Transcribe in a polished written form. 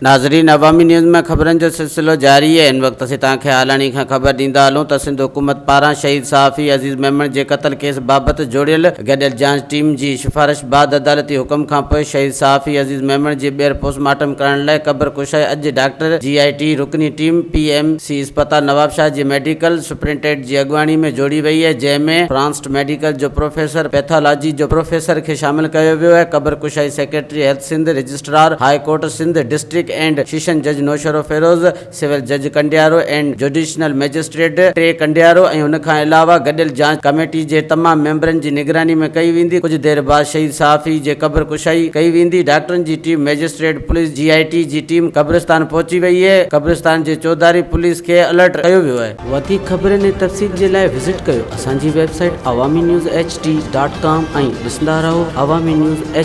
ناظرين عوامي نيوز ۾ خبرن جو سلسلو جاري آهي هن وقت اسين توهان کي هالاڻي کان خبر ڏيندا هلون ته سنڌ حڪومت پاران شهيد صحافي عزيز ميمڻ جي قتل ڪيس بابت جوڙيل گڏيل جاچ ٽيم جي سفارش بعد عدالتي حڪم کانپوء شهيد صحافي عزيز ميمڻ جي ٻيهر پوسٽ مارٽم ڪرائڻ لاء قبر ڪشائي اڄ ڊاڪٽر جي آء ٽي رڪني ٽيم پي ايم سي اسپتال نوابشاهه جي ميڊيڪل سپرنٽينڊنٽ جي اڳواڻي ۾ جوڙي وئي آهي جنهن ۾ فرانسٽ ميڊيڪل جو پروفيسر، پيٿالاجي جو پروفيسر کي شامل ڪيو ويو آهي. قبر ڪشائي secretary health Sindh, registrar high court Sindh, district and session جج نوشهروفيروز، سول جج ڪنڊيارو اينڊ جوڊيشنل مئجسٽريٽ ٽي ڪنڊيارو ۽ ان کان علاوه گڏيل جاچ ڪميٽي جي تمام ميمبرن جي نگراني ۾ ڪئي ويندي. ڪجهه دير بعد شهيد صحافي جي قبر ڪشائي ڪئي ويندي. ڊاڪٽرن جي team, magistrate, police, J I T جي ٽيم قبرستان پهچي وئي اهي. قبرستان جي چوڌاري پوليس کي الرٽ ڪيو ويو اهي. وڌيڪ خبرن ۽ تفصيل جي لاء وزٽ ڪيو اسان جي website Awami news H D dot com ۽ ڏسندا رهو عوامي نيوز ايڇ.